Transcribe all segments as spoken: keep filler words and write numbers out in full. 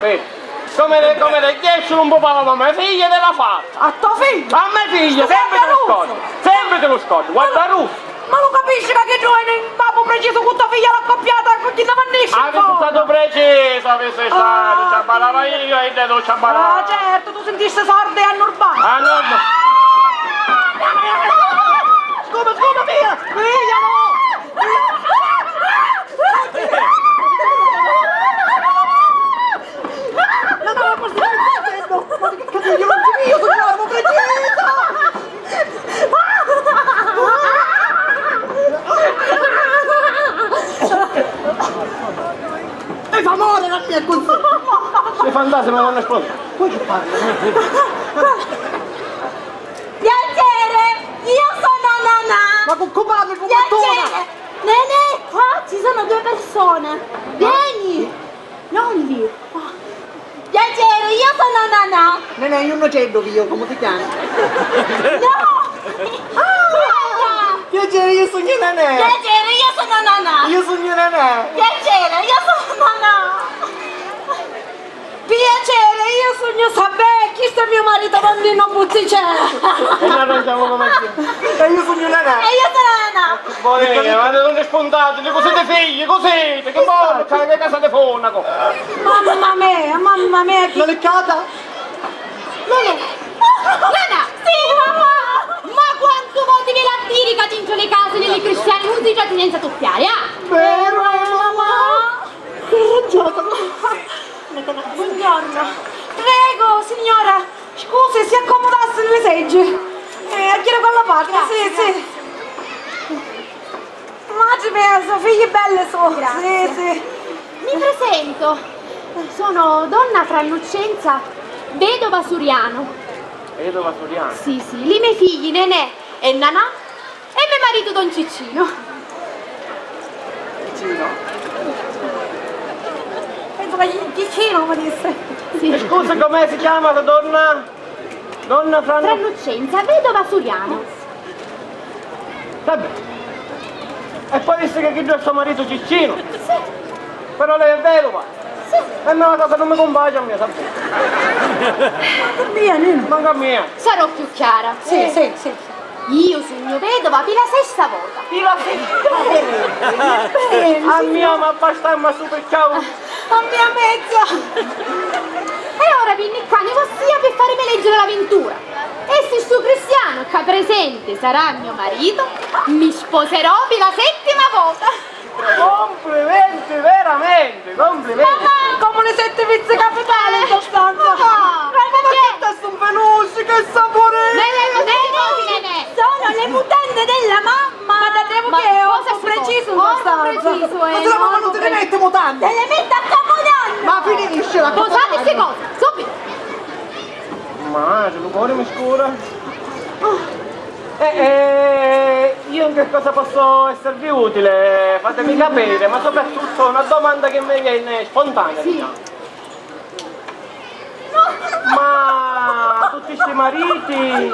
Vedi? Come le, come le, jesciu un po' pala ma me figlia te l'ha fatta. A to figlia? A me figlia, sempre te lo scordi, sempre te lo scordi, guarda Russo. Ma lu capisci ca chiddu è un babbu precisu cu to figlia l'accoppiata, cu chi ne vannisci? Avissi statu precisu, avissi statu, ci abbarava io e idda tu ci abbarava. Ah, certo, tu sintisti sordi e hannu urbatu. Ah, no, no. Scusa, scusa mia, figliolo! Ma cosa stai facendo? Ma che cazzo, io non ti, io sono l'arma precisa! E fa amore la mia così! Le fantasmi non rispondono. Poi ci parla. Piacere, io sono Nanà. Ma con compadre, con Piacere. Nenè, qua ci sono due persone. Vieni. Non lì. Qua. Piacere, io sono Nanà. Nenè, io non c'è dove io, come ti chiami? No. Piacere, io sono Nenè. Piacere, io sono Nanà. Io sono Nenè. Piacere, io sono Nanà. Piacere, io sugnu Sabè, chistu è mio marito Don Nino Buzzi, c'è. E noi non siamo come chi. E io sugnu Nanà. E io sono Nanà. Voi, ma non rispondete, dico, siete figli, così, che voi, c'è che casa di fonaco. Mamma mia, mamma mia, chi... Maleccata? Nanà! Sì, mamma! Ma quantu voti vi l'ha diri ca dintra li casi di li cristiani nun si trata senza tuppiari, ah? Vero, eh, mamma? Buongiorno. Prego, signora, scusi, si accomodassi nelle segge. Eh, a gira quella parte, sì, sì. Matri mia, so figli belli so. Grazie. Sì, sì. Mi presento. Sono donna Frannuccenza, vedova Suriano. Vedova Suriano? Sì, sì. Li me figli, Nenè e Nanà, e me maritu Don Ciccino. Ciccino? Penso che Ci-, Ciccino mi disse. Sì. E scusi, come si chiama la donna? Donna Franno-, Frannuccenza, vedova Suriano. Vabbè. E poi disse che chi è sto marito Ciccino? Sì. Però lei è vedova? Sì. E a me la cosa non mi compagna a me, sapete. Manca a mia, Nino. Manca a mia. Sarò più chiara. Sì, sì, sì. Io sugnu vedova pi la sesta vota. Pi la sesta vota? A mia ma bastamma su picchiau. A mia mezza. E ora vinni ccà ni vossia pi farimi leggere la vintura. E si stu cristianu ccà presente sarà mio marito, mi sposerò pi la settima vota. Complimenti, veramente, complimenti! Mamma! Comu li setti pizzi capitali in sostanza! Mamma! Ma che sta stu peluche, che sapore! Nè, nè, nè, nè, nè, nè. Sono le mutande della mamma! Ma da devo che è orco preciso in sostanza! Orco preciso, eh, ma se la mamma non te le mette mutande! Te le mette a capodanno! Ma finiscila! Posate ste cose, subito! Ma lu cori mi scura. Eh, eh, io in che cosa posso esservi utile? Fatemi capire, ma soprattutto una domanda che mi viene spontanea, sì, diciamo. Ma tutti sti mariti,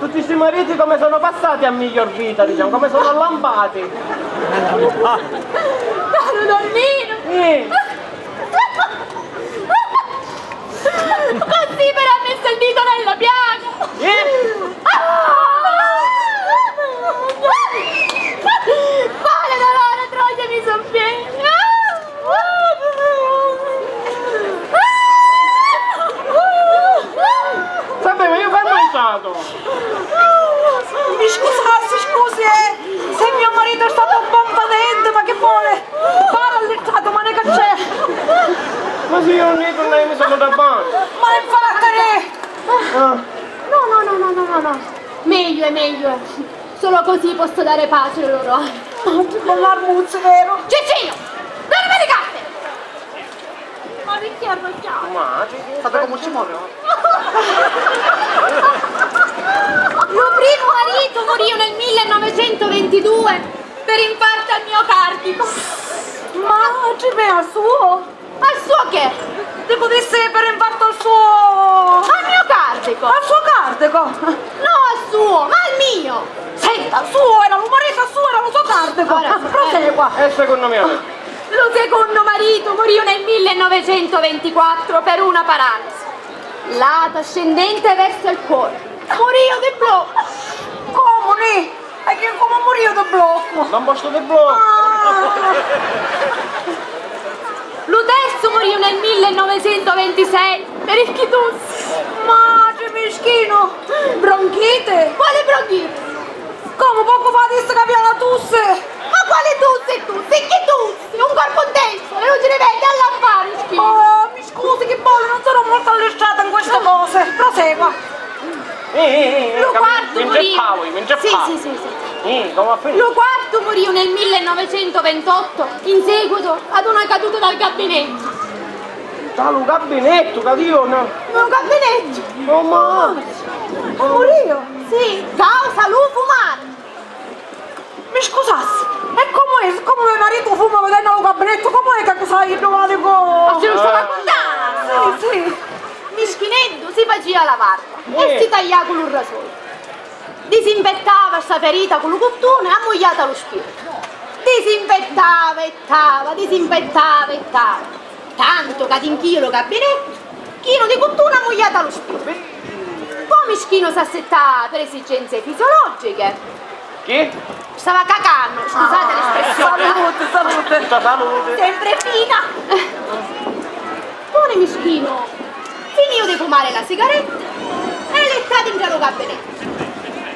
tutti sti mariti come sono passati a miglior vita, diciamo, come sono allampati? Caro Don Nino! Eh. Così però ha messo il dito nella piaga! Eh? Ah! Quale dolore, troia, mi son pieni! Sapeva, io fermo è stato! Mi scusassi, scusi, eh, se mio marito è stato un buon patente, ma che vuole? Para all'entrato, ma ne che c'è? Ma se io non entro, lei mi sono da bagno. Ma infatti, eh. Ah. No, no, no, no, no, no, no. Meglio è, meglio è. Solo così posso dare pace loro. Con l'armuzzo, vero? Ciccino, dormi le carte! Ma perché arrabbiato? Ma, state come ci muore? Lu primu maritu murìu nel millenovecentoventidue per infarto al miocardico. Ma ci vè a suo? Al suo che? Dicu di sì, per infarto al suo. Al miocardico. Al suo cardico? No al suo, ma al mio. Senta, al suo era lu maritu, al suo era lu so cardico. Ora sì. Prosegua. E secondo me Lu secunnu maritu murìu nel millenovecentoventiquattru per una paralisi. Latu ascendente verso il cuore. Murìu di bloccu. Comu, nì? E chi, comu murìu di bloccu? D'un postu di bloccu. Ah. Lu terzu murìu nel millenovecentoventisei per il chitussi. Matri, mischinu! Bronchite? Quali bronchite? Comu, pocu fa dissi ca avia la tussi! Ma quali tussi e tussi? Chi tussi? Un corpu 'n testa, e nun ci li vedi a lampari, schifo! Oh, mi scusi, chi voli, non sono molto allistrata in queste cose. Prosegua. Eh, eh, eh, eh, Lu capito? Quartu Mi murìu. Inceppavi, mi inceppavi. Sì, sì, sì, sì. Eh, come ha finito? Lu quartu murìu nel millenovecentoventotto in seguito ad una caduta dal gabinetto. Da lu gabinettu, cadìu, no? Lu gabinettu! Oh, ma... Murìu? Sì, causa lu fumari. Mi scusassi, e comu è? Comu me maritu fuma vidennu lu gabinettu, comu è ca cu sai iddu valicu? Ma si lu sta raccuntando! Sì, sì. Mischineddu si facìa la varva e si tagliava cu lu rasoiu. Disinfettava sta ferita cu lu cuttuni ammugliatu a lu spirtu. Disinfettava e tava, disinfettava e tava. Tantu ca tinchìu lu gabinettu chinu di cuttuni ammugliatu a lu spirtu. Po mischinu s'assittà per esigenze fisiologiche. Chi? Stava cacannu, scusate l'espressione. Salute, salute. Tutta salute. Sempre fina. Poi mischinu finìu di fumari la sigaretta e alittà dintra lu gabinettu.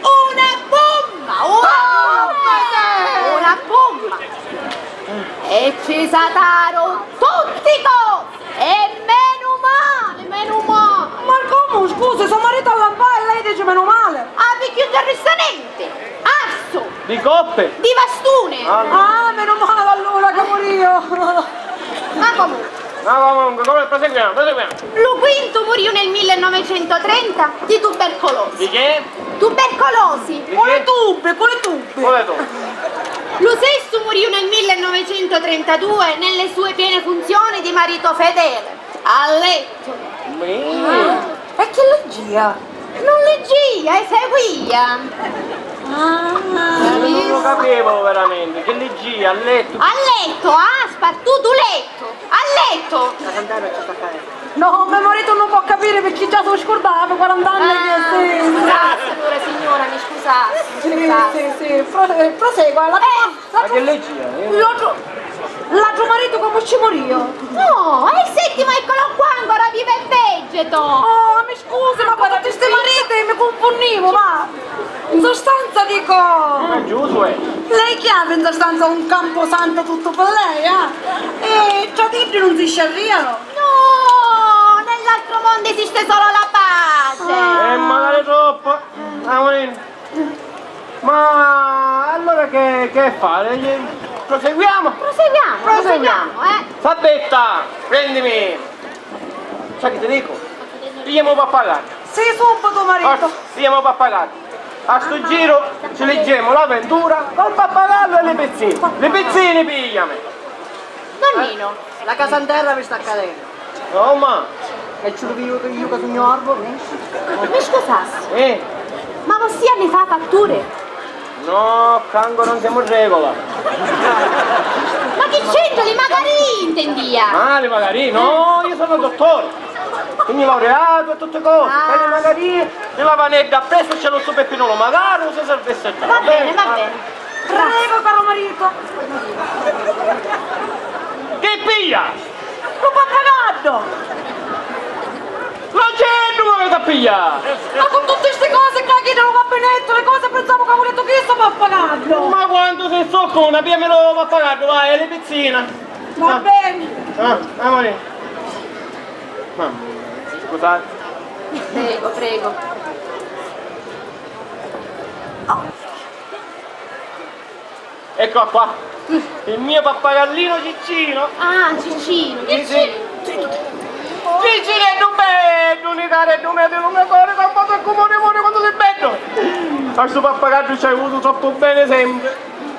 Una bomma! Una bomma! Una bomma! E ci sataru tutti cosi! E menu mali, menu mali! Ma comu? Scusi, so maritu a lampà e lei dici menu mali? Ah, picchì nun ci arrista nenti! Arsu! Di coppe! Di vastuni! Ah, menu mali allura ca murìu! Ma comunque. Ma comunque, come, proseguiamo, proseguiamo. Lu quintu murìu nel millenovecentotrenta di tubercolosi. Di che? Tubercolosi. Di che? Cu li tubbi, cu li tubbi. Cu li tubbi. Lu sestu murìu nel millenovecentotrentadue nelle sue piene funzioni di marito fedele. A lettu. Mì. Ah, e chi liggìa? Nun liggìa, eseguìa. Ah. Eh, non lo capivo veramente. Chi liggìa? A lettu? A lettu, ah, spartutu lettu. A lettu. La candela ci sta cadendo. No, me maritu nun po' capiri picchì già s'u scurdava, quarant'anni che sì. Ah, mi scusassi allura, signora, mi scusassi, mi scusassi. Sì, sì, sì, pro-, eh, prosegua, la... Eh, Ma che leggi è? L'altro, l'altro marito comu ci murìu? No, è il settimo, eccolo qua, ancora vivo e vegeto. Oh, mi scusi, ma con tutti sti mariti mi cunfunnivu, ma in sostanza dico... Ma giusto è. Lei chi havi in sostanza un camposanto tutto per lei, eh? E tradiddi non si sciarriano? No, nell'altro mondo esiste solo la pace. Ah. E magari troppo. Ah, Ma allora che, che fare? Proseguiamo? Proseguiamo, proseguiamo, eh. Sabetta, prendimi. Sai che ti dico? Pigliamo un pappagallo. Sì, subito, marito. Forza, pigliamo un pappagallo. A sto giro ci leggiamo l'avventura col pappagallo e le pizzine. Le pizzine pigliami. Nonnino. La casa in terra mi sta cadendo. Oh, ma... E ci lu dico io ca sugnu orbo, mi? Mi scusassi. Eh? Ma vossia mi fa fatture? No, ca ancora non siamo in regola. Ma chi c'entra? Li magarì intendia! Ah, li magarì? No, io sono dottore. Quindi laureato e tutte cose. Ah. E li magarì, li lavanedda appresso c'è lo sto Peppino lo magaro, se servesse già. Va bene, va bene. Prego, caro marito. Che piglia? Lu pappagaddu! L'acceddu m'aviti a pigghiari! Ma cu tutti sti cosi ccà, chiddu lu gabinettu, li cosi, pensavu ca vulitu chistu pappagaddu! Ma quantu si zoccona, pigliami lu pappagaddu, vai, e li pizzina! Va beni! Ah, amore! Mamma mia, scusate! Prego, prego! Oh. Ecco qua, il mio pappagallino Ciccino. Ah, Ciccino, Ciccino. Ciccineddu beddu, nicareddu mio, di lu mio cori, quantu si cumuni muri quantu si beddu. A stu pappagaddu ci hai vutu troppu beni sempri,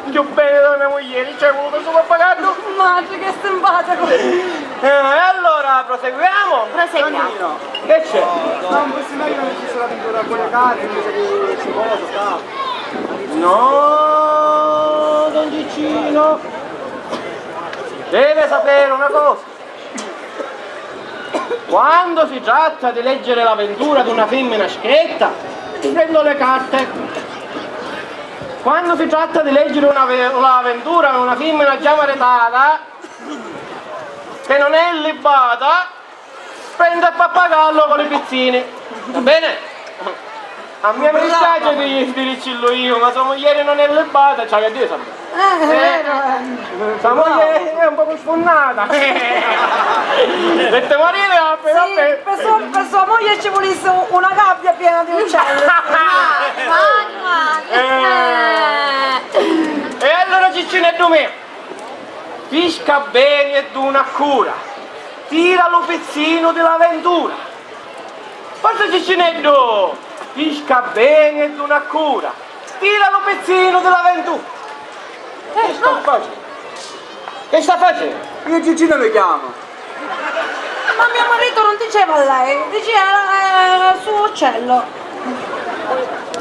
cchiù beni di la mia muglieri ci hai vutu a stu pappagaddu. Matri, che simpaticu. Eh, e allora proseguiamo? Proseguiamo. Che c'è? No, non possiamo dire che ci sarà ancora quelle carte, invece che ci cosa sta. No, don Ciccino. Deve sapere una cosa. Quando si tratta di leggere l'avventura d'una femmina scritta, prendo le carte. Quando si tratta di leggere una ve-, l'avventura d'una femmina già maritata, che non è illibata, prende il pappagallo con i pizzini. Va bene? A mia mi dispiace di, di dicillu io, ma sua muglieri non è libata, c'ha che dire, Sabrina. Eh, è vero, eh. Sua moglie è un poco sfonnata. Dette morire, vabbè, sì, vabbè. Per sua, per sua moglie ci volesse una gabbia piena di uccelli. Mani, mani, mani. Eh. Eh. E allora, Ciccineddu mio, pisca beni e duna a cura, tira lu pizzinu di la ventura. Forza, Ciccineddu! Pisca beni e duna a cura, tira lu pizzinu di la ventura. Eh, che sta facennu? Che sta facennu? Io Ciccinu mi chiamo. Ma mio marito non diceva lei, diceva, eh, il suo uccello.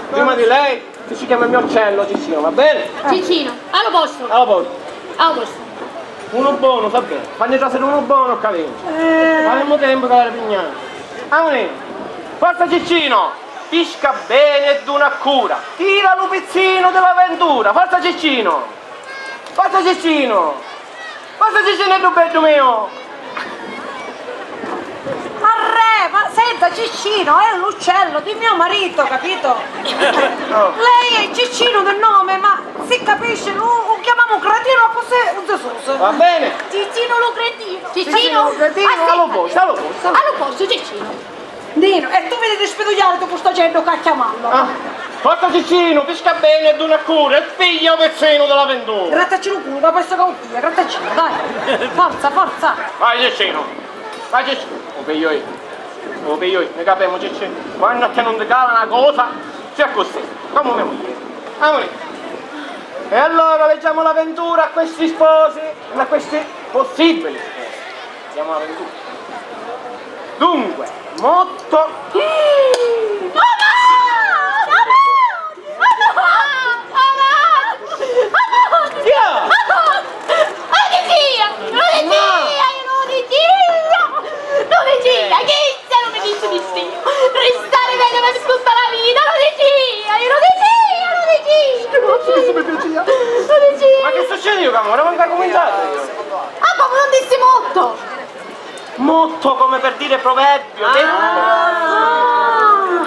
Prima di lei? Ti si chiama mio uccello, Ciccino, va bene? Ciccino, a lu postu. A lu postu. A lu postu. Unu bonu, va bene. Fanni trasiri unu bonu, capito? Eh. Avemu tempu di dare pignata. Amore. Forza, Ciccino! Pisca bene e duna a cura. Tira lu pizzinu di la ventura. Forza, Ciccino! Forza, Ciccino! Forza, Ciccineddu beddu mio! Arrè, ma senta, Ciccino è l'uccello di mio marito, capito? Oh. Lei è Ciccino di nome, ma si capisce, lu, lu chiamamu cretino, accussì 'un si susa. Va bene. Ciccino lu cretino. Ciccino, Ciccino lu cretino, a lu postu, a lu postu. A lu postu, Ciccino. Ninu, e tu vidi di spidugghiariti cu st'acennu ca chiamallu. Ah, forza Ciccinu, pisca beni e duna a cura e pigghia u pizzinu di la ventura. Grattaci lu culu, ma pensu ca u pigghia, grattaci lu, dai. Forza, forza. Vai Ciccinu, vai Ciccinu. U pigghiu io, u pigghiu io, ni capemu Ciccinu. Quannu a te nun ti cala na cosa, si accussì, comu me muglieri. Amuri. E allora leggiamo la ventura a questi sposi, a questi possibili sposi. Andiamo avanti. Dunque, motto. Chi è? Lu dicia! Lu dicia! Lu dicia! Lu dicia! Chi se lu mi dici di sì? Ristari megghiu per tutta la vita! Lu dicia! Lu dicia! Lu dicia! Lu dicia! Ma che succede, amore? Non ho ancora cominciato io. Ah, comu non dissi motto? Motto come per dire proverbio, detto. Ah.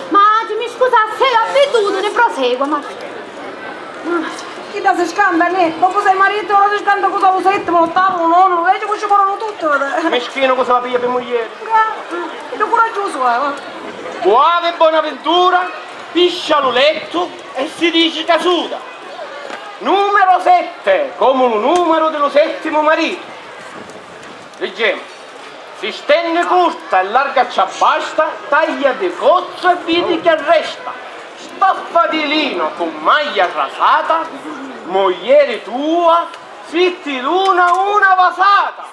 Ma ti mi scusassi, è l'abitudine, proseguo, ma... Chidda si scanta, nè? Dopu sei mariti, ora si scanta cu lu settimu, l'ottavu, lu nonu, veci cu ci morunu tutti, vedi? Mischinu, cosa la piglia pi muglieri? Ah, chiddu curaggiusu è, va. Cu havi bona ventura, piscia lu lettu e si dici ca suda. Numero sette, comu lu numeru di lu settimu maritu. Liggemu. Si stenni curta e larga ci abbasta, taglia di cozzu e vidi chi arresta. Stoffa di lino cu maglia rasata, muglieri tua, si ti duna una vasata.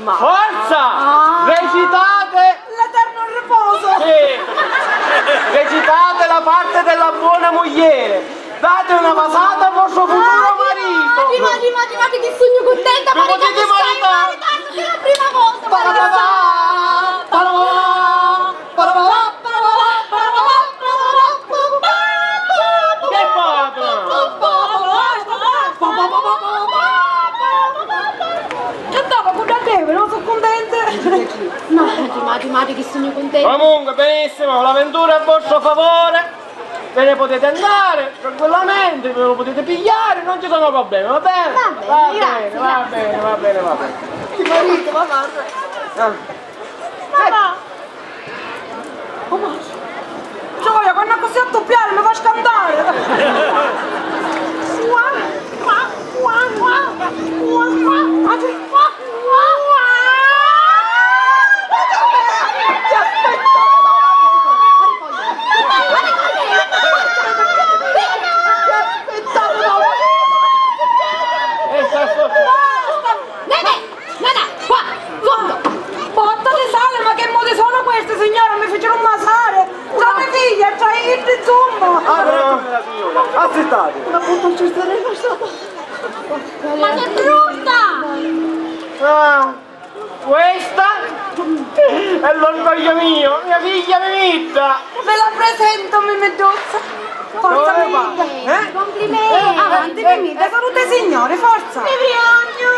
Ma... Forza! Ah. Recitate! L'eterno riposo! Sì! Recitate la parte della buona muglieri. Date una vasata al vostro futuro marito! Mati, mati, mati, mati, che sugnu cuntenta! Lu putiti maritari! Maritari, è la prima volta! Parapapà, parapapà, parapapà, parapapà, parapapà. Che fate? Cantava cu da bere, non so cuntenta! Mati, mati, mati, che sugnu cuntenta! Comunque, benissimo, la ventura è a vostro favore. Ve ne potete andare tranquillamente, ve lo potete pigliare, non ci sono problemi, va bene? Va bene, va bene, va bene, va bene. Ti marito, va, va. Ah. Mamma! Oh, ma... Gioia, quannu accussì a tuppiari mi fa scantare! Nene! Nana, qua! Fondo! Botta di sale, ma che modi sono questi, signora? Mi fecero un masare! Tra me figlia, tra i, insomma! Ah, no, signora, aspettate! Una bottiglia di sale è stata... Ma che brutta! Ah, questa è l'orgoglio mio, mia figlia Mimitta! Ve la presento, Mimidduzza! Forza, Mimitta! Eh? Complimenti! Avanti, Mimitta, saluta i signori, forza! Ti vrignu!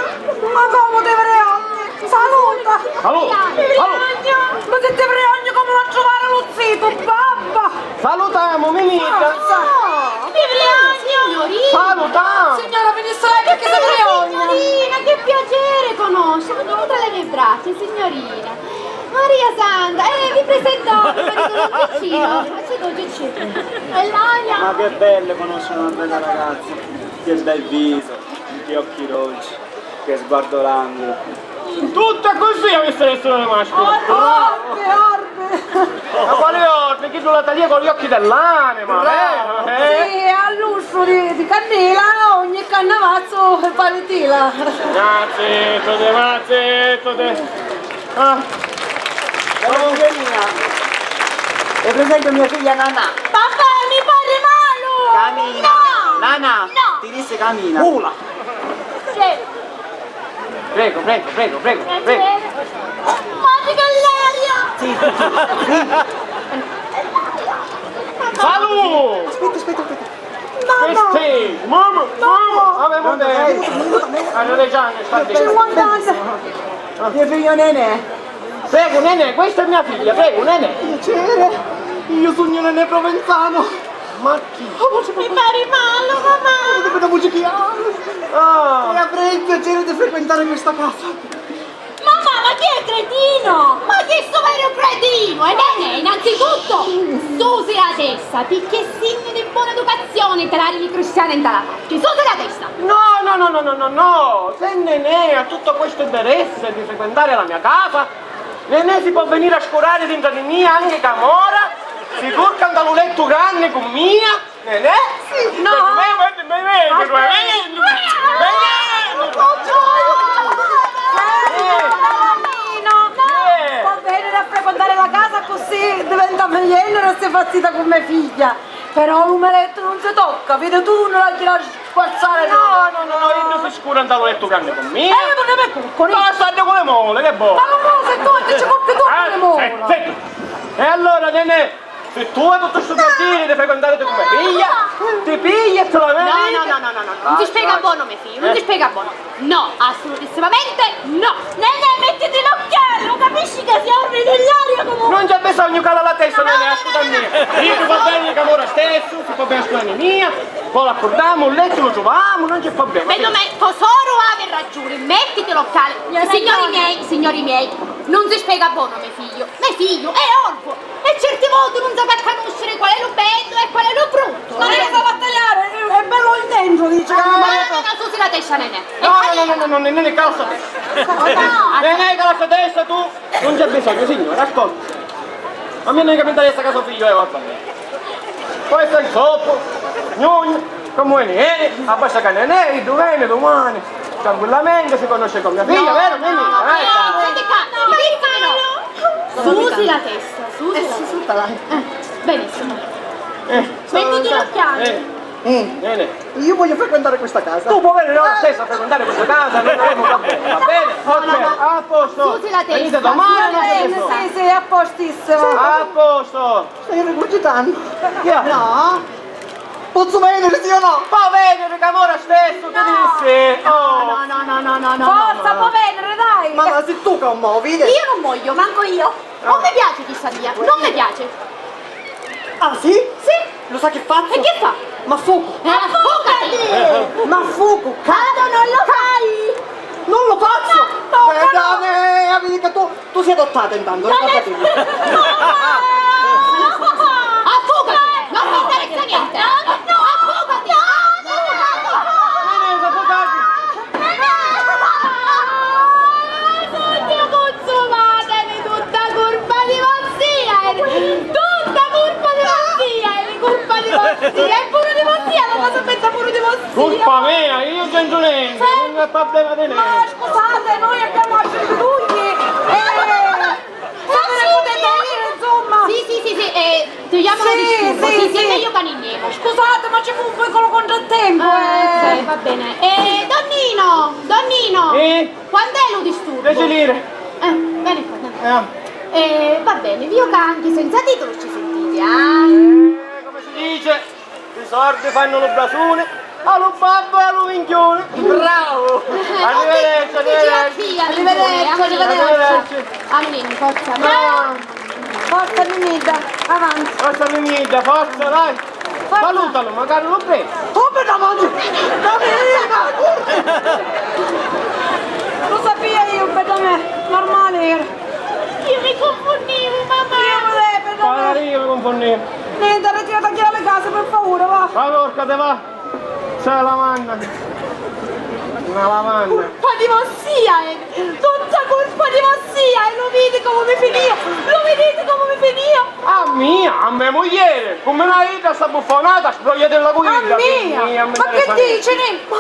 Ma comu ti vrignu? Saluta! Saluta! Ti vrignu! Ma si ti vrignu comu va a truvare lu zitu, babba! Salutamu, Mimitta! Forza! Ti vrignu! Signorina! Salutamu! Signora, venisse lei perché si vrignu! Signorina, che piacere conoscerla! Venite tra le mie braccia, signorina! Maria Santa, eh, vi presento il marito del vicino. C'è tuo vicino. E l'aria. Ma che bello conoscere una bella ragazza, che bel viso, che occhi dolci, che sguardo languido. Tutto così avesse essere una mascola. Orbi, orbi. Ma quale orbi? Chi tu la taglia con gli occhi dell'anima, eh? Sì, a lustru di, di cannila, ogni cannavazzu e paritila. Grazie, tutte, grazie, tutte. Ah. Bella figlia mia. E presento mia figlia Nanà. Papà, mi pari malu! Camina. No! Nanà, no, ti dissi camina. Mula. Sì. Prego, prego, prego, prego, prego. Ma che l'aria! Sì, sì, sì. Salù! Aspetta, aspetta, aspetta. Mamma! Mamma! Mamma! Avemu bene. Hai ragione, sta bene. Cinquanta anni. Mio figlio Nenè. Prego, Nenè, questa è mia figlia, prego, Nenè. Piacere, io sogno Nenè Provenzano. Ma chi? Mi pari malu, mamma! Vedete quella voce che ha? Ah. E avrei il piacere di frequentare questa casa. Mamma, ma chi è cretino? Ma chi è sto vero cretino? E Nenè, innanzitutto, susi la testa, picchì è segno di buona educazione tirare li cristiani nta la faccia. Susi la testa! No, no, no, no, no, no, no! Se Nenè ha tutto questo interesse di frequentare la mia casa, Nenè si può venire a scurari dintra di mia anche camora, si curca nta lu lettu granni cu mia, Nenè? Sì. No. Aspetta, aspetta, aspetta. Può venire a frequentare la casa così diventa me jennara e si fa zita cu me figlia. Però lu me lettu non si tocca, vidi tu, non la gira squazzare. No, no, no, no, io si scura nta lu lettu granni cu mia. E io non ne me curco, no. Ma sta di cu le mole, che vuoi? Ma non lo sai tu, ti ci porti tu con le mole. Eh, senti. E allora, Nenè, se tu hai tutto sto piacere di frequentare tu come figlia, ti piglia e te la vedi. No, no, no, no, no, no, non si spiega buono, mio figlio, non si spiega buono. No, assolutissimamente no. Nenè, mettiti l'occhiale, lo capisci che si apre dell'aria comunque. Non c'è bisogno, cala la testa, Nenè, ascolta a me. Io ti va bene che ora stesso, si fa bene a scuola mia, poi l'accordiamo, un letto lo troviamo, non c'è problema. Secondo me, tesoro, hai ragione, mettiti l'occhiale. Signori miei, signori miei, non si spiega buono, mio figlio. Me figlio è orbo e certi voti nun sapi a canusciri qual è lu beddu e qual è lu bruttu. Ma lei sa battagliare, è, è bello il dentro, dice. Ah, no, no, no, no, susi la testa, Nenè. No, no, no, no, no, no, Nenè, cala sta testa. No. Nenè, cala sta testa, tu non c'è bisogno, signora, ascolta. A mia non è che mi interessa ca so figlio è orbo. Poi sta insoppo, gnogno, come veni, veni, abbasta ca Nenè, iddu veni, dumani, tranquillamente, si conosce con mia figlia, vero, Mimì? No, no, senti qua, no, no. Susi la testa, susi la testa. Eh, benissimo. Eh, mettiti l'occhiale. Eh, Nenè. Io voglio frequentare questa casa. Tu puoi venire ora stesso a frequentare questa casa, noi faremo un caffè, va bene? Ok, a posto. Susi la testa. Venite domani, non c'è bisogno. Sì, sì, a postissimo. A posto. Stai rigurgitando? Chi è? No. Pozzu veniri, sì o no? Può veniri, ca ora stesso ti dissi. Oh. No, no, no, no, no, no, no. Forza, può veniri, dai. Ma, ma si tu ca movi, vidi? Io non voglio, manco io. Non mi piace chi sta via, non mi piace. Ah, sì? Sì. Lo sa che faccio? E che fa? Ma fucu. Eh, affocati! Ma fucu, ca- Vado, non lo fai! Non lo faccio! No, no, no. Guardate, amica, tu Tu sei adottata intanto, ricordati. Affogati! Non mi interessa niente! Affogati! Sognu cunzumatemi, tutta curpa di vossia! Tutta curpa di vossia! È curpa di vossia! E puru di vossia! Non la sapete puru di vossia! Curpa mia, io c'entro niente, non è problema di niente! Scusate, noi abbiamo altri dugni. Eh, se ve ne potete dire, insomma. Sì, sì, sì, sì, eh, togliamo la discussione. Sì, sì, sì, è meglio che andiamo. Scusate, ma ci fu un piccolo contrattempo, eh. Eh, ok, va bene. Eh, don Nino, don Nino, eh? Quant'è lu disturbo? Dece lire. Eh, veni qua, veni. Eh. Eh, va bene, vi io ca anche senza titolo ci sentite, ah? Eh, come si dice, i sordi fanno lu brasuni, a lu babbu e a lu minchiuni. Bravo! Arrivederci, arrivederci. Arrivederci, arrivederci. Arrivederci. Annini, forza. Forza, Mimidda, avanti. Forza, Mimidda, forza, dai. Forza. Salutalu, magari lu vedi. Oh, bedda me! Dammi! Lu sapìa iu, bedda me, normali era. Iu mi cunfunnivu, mamma! Iu puru, bedda me. Pari, iu mi cunfunnivu. Nenti, arrètati a tagghiari li casi, pi favuri, va. Va, corcati, va. C'è la lavanda. Una lavanda. Curpa di vossia è! Tutta curpa di vossia è! Lu vidi comu mi finìu? Lu viditi comu mi finìu? A mia, a me mugghieri, comu na idda sta buffonata, sbrogliatilla cu idda. A mia? Ma chi dici, Nì? Ma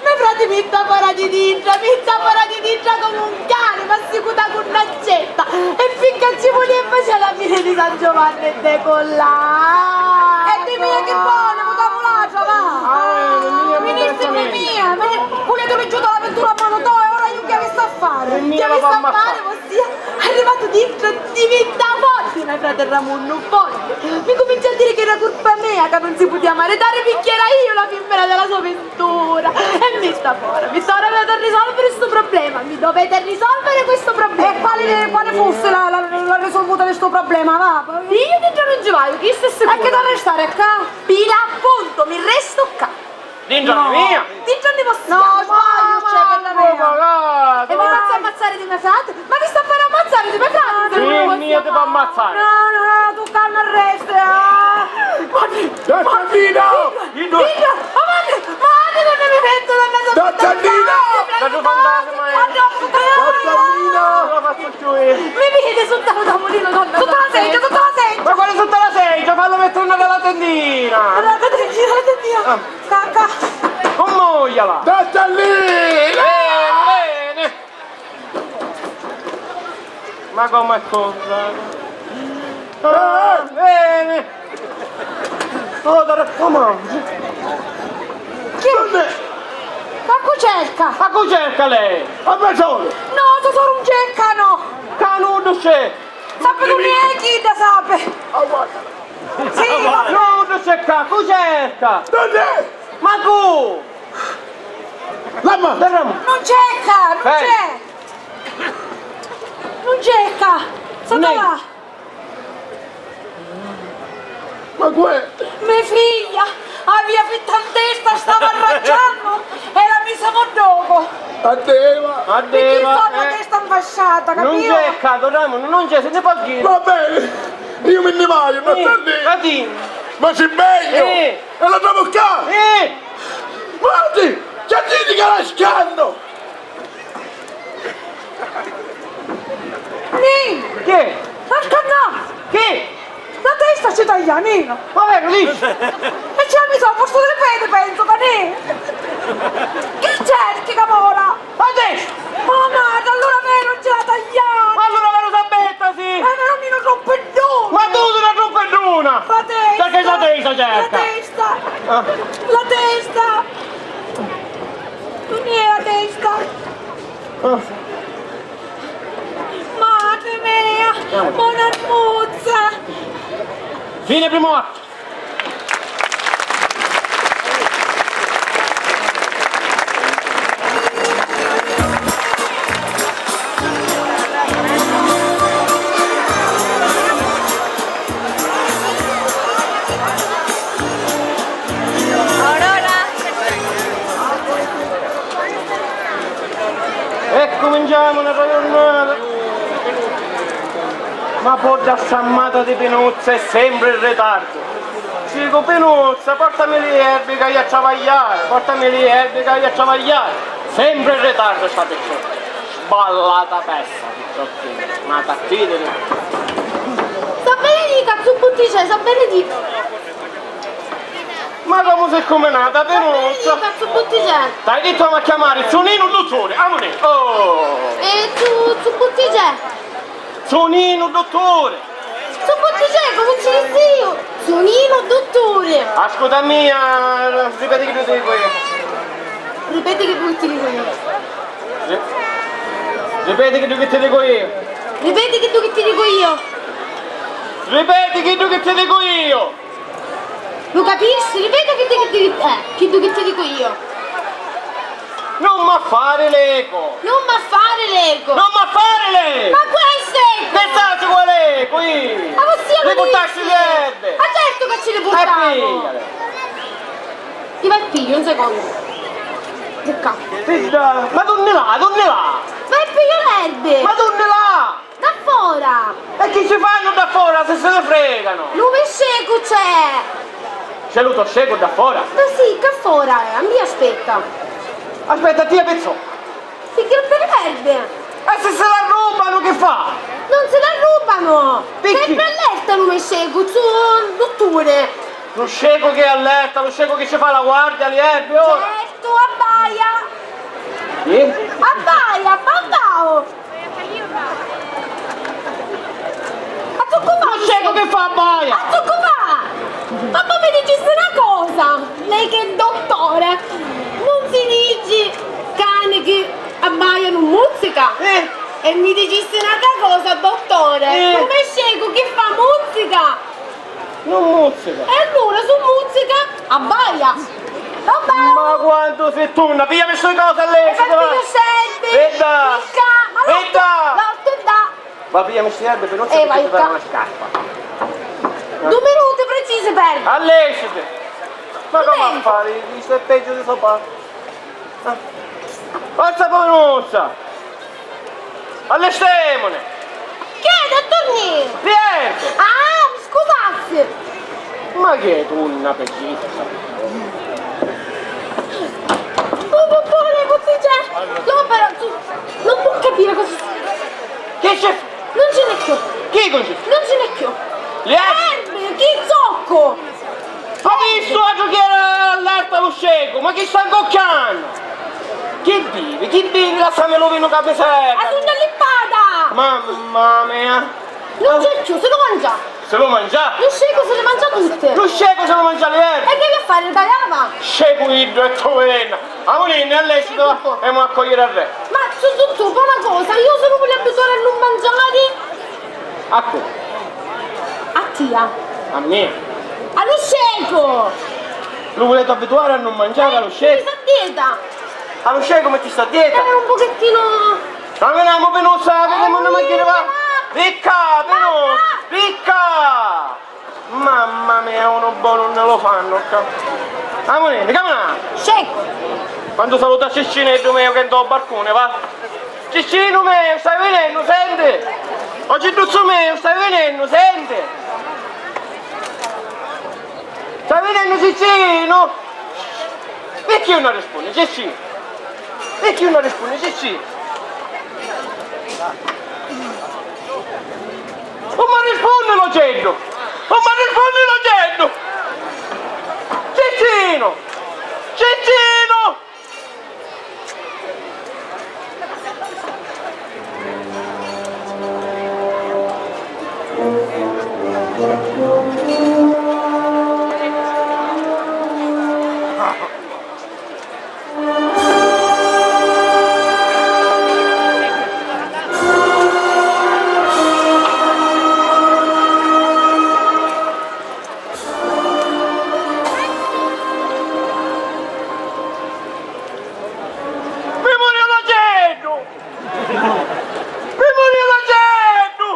me frati mi sta fora di dintra, mi sta fora di dintra comu un cani, ma si cu ta cunnacetta, e finca ci vulìa e facia la fini di San Giovanni e decollà. E di mia chi boni, cu ta mulatra, va! Ah, eh, mia, mia, mia, mia. Vulìa tu li giuta la pintura a manu tua e ora iu chi avissi a fari? Chi avissi a fari, vossia? Arrivatu dintra divintà forti, me frati Ramunnu, forti. Mi cuminciò a diri chi era curpa mea ca nun si putìa maritari picchì era iu la fimmina della sua pintura. E mi sta fora, mi sta fora, mi dovete risolvere stu problema, mi dovete risolvere questo problema. E quali, quali fussi la, la, la risolvuta di stu problema, va? Iu dintra nun ci vaiu, chi stissi sicura? E chi t'ha restari ccà? Pi l'appuntu, mi restu ccà. Dintra di mia? Dintra di vossia. No, sbagliu, c'è, bedda mia. E mi fazzu ammazzari di me frati? Ma chi sta a fari ammazzari di me frati? Sì, mia ti fa ammazzari. No, no, no, tu calma e resti, ah. Ma chi? Don Giannino! Dintra, dintra, avanti, ma avanti, non mi metto, non mi metto. Don Giannino! Don Giannino! Don Giannino! Non la faccio più io. Mi vidi sutta lu tamulinu, donna. Sutta la seggia, sutta la seggia. Ma quale sutta la seggia? Fallu mettere una della tendina. La tendina, la tendina. Ah. Ca, ca. Comm'oia va? Don Giannì! Veni, veni! Ma come è cosa? Ah, veni! Oh, da raccomando! Chi? Ma cu cerca? Ma cu cerca lei? A me soru! No, to soru un cerca, no! Ca nuddu c'è! Sapi tu nienti, da sapi! Ah, guarda! Sì, ma nuddu c'è ccà, cu cerca? Dov'è? Ma cu? La mano! Nun c'è ccà, nun c'è! Nun c'è ccà! Sutta va? Ma cu è? Me figlia! Avìa fitta 'n testa, stava arraggiannu e la misimu ddocu! Addeva! Addeva! Picchì fa la testa 'nfasciata, capìu? Nun c'è ccà, don Ramunu, nun c'è, si nni pò ghiri! Va beni, iu mi nni vaiu, don Giannì! Ma si megliu! Eh! E la trovu ccà! Eh! Guardi! Giannini ca la scannu! Nì! Chi? La scannà! Chi? La testa ci taglia, Nino! Ma veru dici? E ci ha misu forse tre pedi, pensu, ca nì! Chi cerchi, Camora? La testa! Oh, madre, allura veru ci la tagliati! Ma allura veru sapettasi! Eh, veru Nino, troppu è dura! Ma tu si la troppu è dura! La testa! Perché la testa cerca? La testa! Ah. La testa! Dov'è la testa? Ah. Madre mia, ma una muzza! Fine primo atto. E cuminciamu n'atra jurnata. Ma podda sta mata di Pinuzza è sempri in ritardu. Dicu, Pinuzza, portami li erbi ca haiu a travagliari, portami li erbi ca haiu a travagliari. Sempri in ritardu sta picciocca. Sballata pessa, picciocchina. Ma t'attiri. Sta benedita, zu Butticè, sta benedita. Ma comu si cuminata, Pinuzza? Sta benedita, zu Butticè. T'haiu dittu a chiamari zu Ninu dutturi, amunì. Oh! E zu, zu Butticè? Zu Ninu dutturi. Zu Butticè, comu ci dissi iu? Suninu, dutturi! Ascuta a mia, ripeti chiddu chi ti dicu iu. Ripeti chiddu chi ti dicu iu. Ri-, ripeti chiddu chi ti dicu iu. Ripeti chiddu chi ti dicu iu. Ripeti chiddu chi ti dicu iu. Lu capisci? Ripeti chiddu chi ti, eh, chiddu chi ti dicu iu. Non m'ha fari l'eco! Non m'ha fari l'eco! Non m'ha fari l'eco! Ma questo è eco! Che sacciu qual è eco, io? Ma vossia. Li purtassi li erbi! Ma certu ca ci li purtamu! E pigliali! Ti va e pigghiu, un secondo. Di qua. Pidda, ma dunni l'ha, dunni l'ha? Va e pigghiu l'erbi! Ma dunni l'ha? Da fora! E chi ci fannu da fora si si ne freganu? Lu me scecu c'è! C'è lu to scecu da fora? Ma sì, ccà fora è, a mia aspetta. Aspetta, tia pizzò. Picchì per l'erbe! E si si l'arrubanu chi fa? Non si l'arrubanu! Picchì? Sempre allerta lu me scecu, su dutturi! Lu scecu chi è allerta, lu scecu chi ci fa la guardia, li erbi, ora! Certu, abbaia! Chi? Abbaia, babbau! A zoccu fa? Lu scecu chi fa abbaia! A zoccu fa? Papà mi dicissi na cosa, lei che è dottore, non si dici cani che abbaia non muzzica? Eh. E mi dicissi n'altra cosa, dottore, eh, lu me scecu chi fa muzzica? Non muzzica. E allura su muzzica abbaia. Abbaia. Ma quantu si tunna, pigliami sti cosi e lei. E va, pigghia sti erbi. Vedda. Picca. Ma no, vedda. No, vedda. Va, pigliami sti erbi, però. Eh, vai, fari una scarpa. Du minuti precisi perdi. Allesciti. Ma come a fari? Questo è peggio di sopra. Forza, Panuzza! Allestemuni! Chi è, dottor Nì? Pietro! Ah, mi scusassi! Ma chi è tu, una pecchita? Oh, dottore, così c'è! No, però, tu non può capire cosa. Che c'è? Non ce n'è più! Chi non c'è? Non ce n'è più! Li è? Erbe, chi zocco! Ma chi stu altru chi era all'alta lu scecu? Ma chi sta incucchiannu? Chi bivi? Chi bivi? Lassami lu vinu ca mi servi! A sunna lippata! Mamma mia! Non c'è più, se lo mangia! Se lo mangia? Lu scecu se le mangia tutte! Lu scecu se lo mangia li erbi! E che devi fare, tagliava? Scecu iddu e tu venna! Amuninni, all'esito, emu a cogliere al re. Ma su tuttu, fa una cosa, io sono pure abituata a non mangiare. A cu? A tia. A mia? A lu scecu! Lu vulete abituare a non mangiare a lu scecu? Sta dieta! A lu scecu mi sta dieta? Eh, un pochettino. Ma veniamo, Pinussa, vediamo, non mi dire, va. Picca, Pinussa, picca! Mamma mia, unu bonu nun lu fannu ccà. Amunì, caminà! Scecu! Quantu saluta Ciccineddu meu che è ntô barcuni, va? Ciccinu meu, stai vinennu, senti? O Cidduzzu meu, stai vinennu, senti? Stai vinennu, Ciccinu? Picchì nun arrispunni, Ciccinu? Picchì nun arrispunni, Ciccinu? Nun m'arrispunni l'oceddu! Nun m'arrispunni l'oceddu! Ciccinu! Ciccinu! Mi murìu l'oceddu! Mi murìu l'oceddu!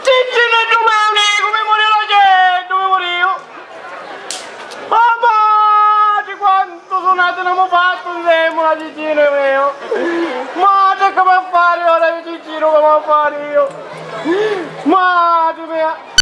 Ciccineddu meu nicu, mi murìu l'oceddu, mi murìu! Oh, matri, quantu sunati n'emu fattu nsèmmula, Ciccinu meu! Matri, comu a fari ora, Ciccinu, comu a fari iu? Matri mia!